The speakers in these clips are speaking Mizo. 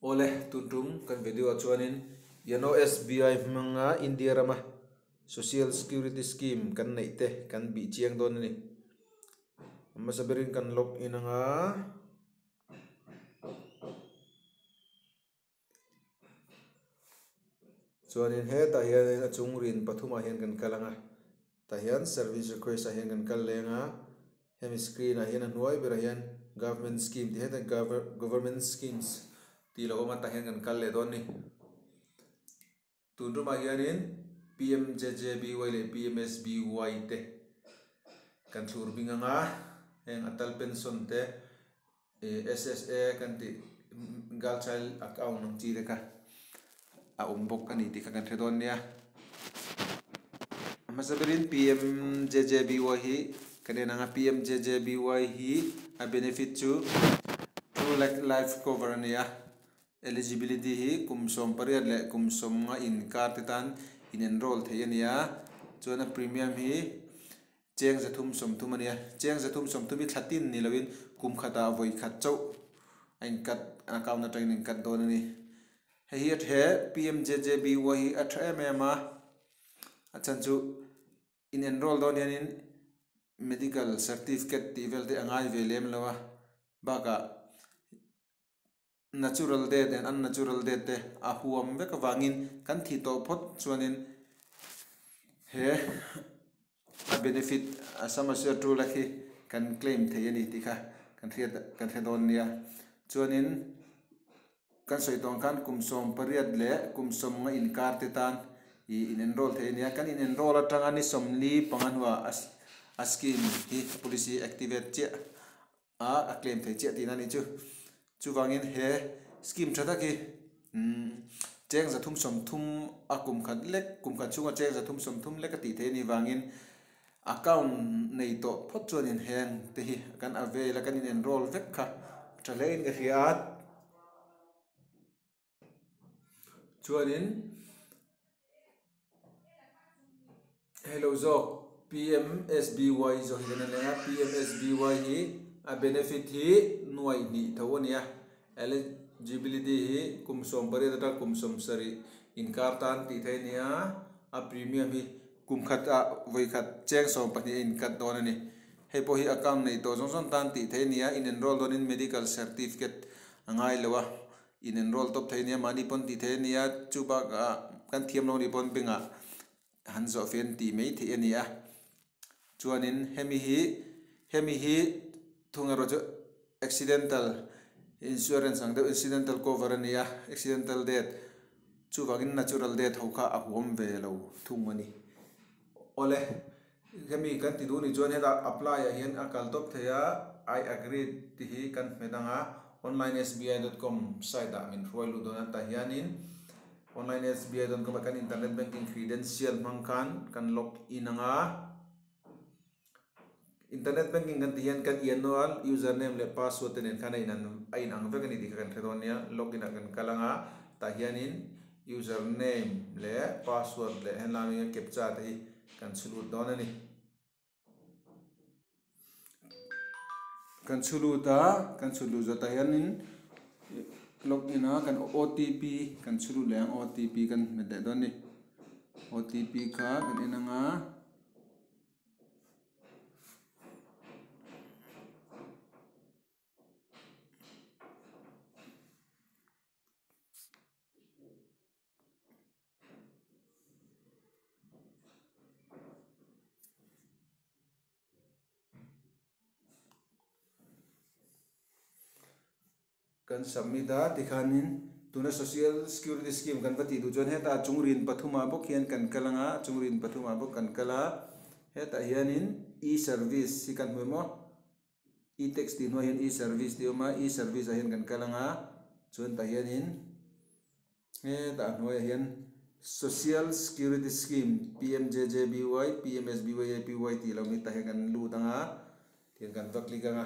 Awle, tun tum kan video ah chuanin YONO SBI hmanga India rama Social Security Scheme kan neih te kan bih chiang dawn a ni. A hmasa berin kan log in anga. Chuanin hetah hianin a chung rin pathumah hian kan kal ang a, tah hian service request ah hian kan kal leng a, hemi screen ah hian a hnuai berah hian government scheme tih hetah government schemes tih lo awm a tah hian kan kal leh dawn a ni. Tun tumah hianin PMJJBY leh PMSBY te kan thlur bing ang a, heng Atal Pension te SSA kan tih Girl Child account ang chi te kha a awm bawk a ni tih kha kan hre dawn nia. A hmasa berin PMJJBY hi kan en ang a, PMJJBY hi a benefit chu two lakh life cover a ni a, eligibility hi kum 18 leh kum 50 inkar te tan in enroll theih a ni a, chuan a premium hi Cheng 330 a nia. Cheng 330 hi thla tin ni loin kum khatah vawi khat chauh a incut, account atangin a incut dawn a ni. Hei hi a he PMJJBY hi a tha em em a, a chhan chu in enroll dawn hianin medical certificate tih vel te a ngai ve lem lo a, bakah natural death and unnatural death te a huam vek avangin kan thih tawh phawt chuanin he a benefit a sum assured tul a khi kan claim thei a ni tih kha kan hriat kan hre dawn nia. Chuanin kan sawi tawh ang khan kum 18 leh kum 50 inkar te tan ih in enroll thei a nia. Kan in enroll atanga ni 45 hnuah a scheme hi policy activate chiah a a claim thei chiah tihna a nih chu. Chuvangin he scheme tha tak hi umm cheng 330 a kum khat lek kum khat chhunga cheng 330 lek a tih theih a nih vangin account nei tawh phawt chuanin heng te hi kan avail a kan in enroll vek kha a tha hle in ka hria a. Chuanin hello zawk PMSBY zawk hi kan en leh a PMSBY hi a benefit hi nuai hnih tho a ni a eligibility hi kum 18 atang kum 70 inkar tan tih theih a ni a a premium hi kum khat ah vawi khat cheng 12 a incut dawn a ni hei pawh hi account nei tawh zawng zawng tan tih theih a ni a in enroll dawnin medical certificate a ngai lo a. In enroll tawp thei ania mahni pawn tih thei ania chu bakah kan thiam lo nih pawn bengah han zawh fian tih mai theih a ni a chuanin hemi hi hemi hi thung erawh chu accidental insurance ang deuh accidental cover a ni a accidental death chuvangin natural death ho kha a huam ve lo thung a ni awle hemi kan ti duh nih chuan hetah apply ah hian a kal tawp thei a I agree tih hi kan hmet ang a online sbi dot com site ah min hruai luh dawn a tah hianin online sbi dot com ah kan internet banking credential hmang khan kan log in ang a internet banking kan tih hian kan annual username leh password te nen khan a in a in ang vek a ni tih kha kan hre dawn nia log in ah kan kal ang a tah hianin username leh password leh helai a captcha te hi kan chhu lut dawn a ni. Kan chhu lut a, kan chhu lut zawh tah hianin log in a kan OTP kan chhu lut leh ang OTP kan hmet leh dawn a ni. OTP kha kan en ang a. Kan submit a tikhanin tuna social security scheme kan va tih duh chuan hetah chung rin pathumah bawk hian kan kal ang a chung rin pathumah bawk kan kal a hetah hianin e-service hi kan hmu em aw e-tax tih hnuaiah hian e-service tih a awm a e-service ah hian kan kal ang a chuan tah hianin. Hetah hnuaiah hian Social Security Scheme, PMJJBY, PMSBY, APY tih lo mi tah hian kan lut ang a, tihian kan va click ang a,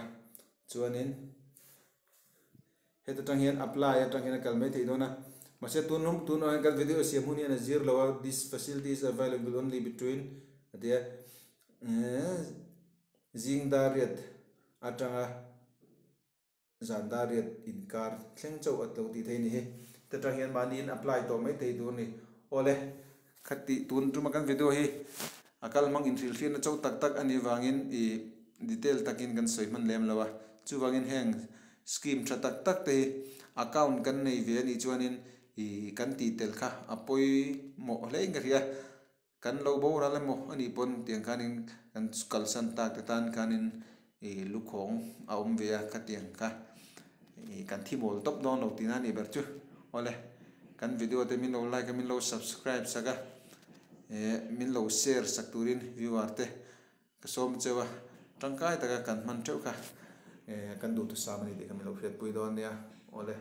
chuanin heta tang hian apply atang hian a kal mai theih dawn a, mahse tun hum tunah hian kan video siam hun hian a zir lo a, this facility is available only between a ti a, zing dar riat atanga. Zan dar riat inkar thleng chauh a tlo tih thei a ni hi. Heta tang hian mahniin apply tawh mai thei tur a ni. Awle, khati tun tuma kan video hi a kal hmang inhrilhhriatna chauh tak tak a nih vangin ih detail takin kan sawi hman lem lo a. Chuvangin heng scheme tha tak tak te hi account kan nei ve a nih chuanin ih kan tih tel kha a pawimawh hle in ka hria. Kan lo boral emaw a nih pawn tiang khanin kan kalsan tak te tan khanin ih lukhawng a awm ve a khatiang kha ih kan thi mawl tawp dawn lo tihna a nih ber chu. Awle kan video te min lo like a min lo subscribe sak a eh min lo share sak turin viewer te ka sawm cheu a tangkai taka kan hman theuh kha eh kan duhthusam a ni tih kha min lo hriatpui dawn nia. Awle.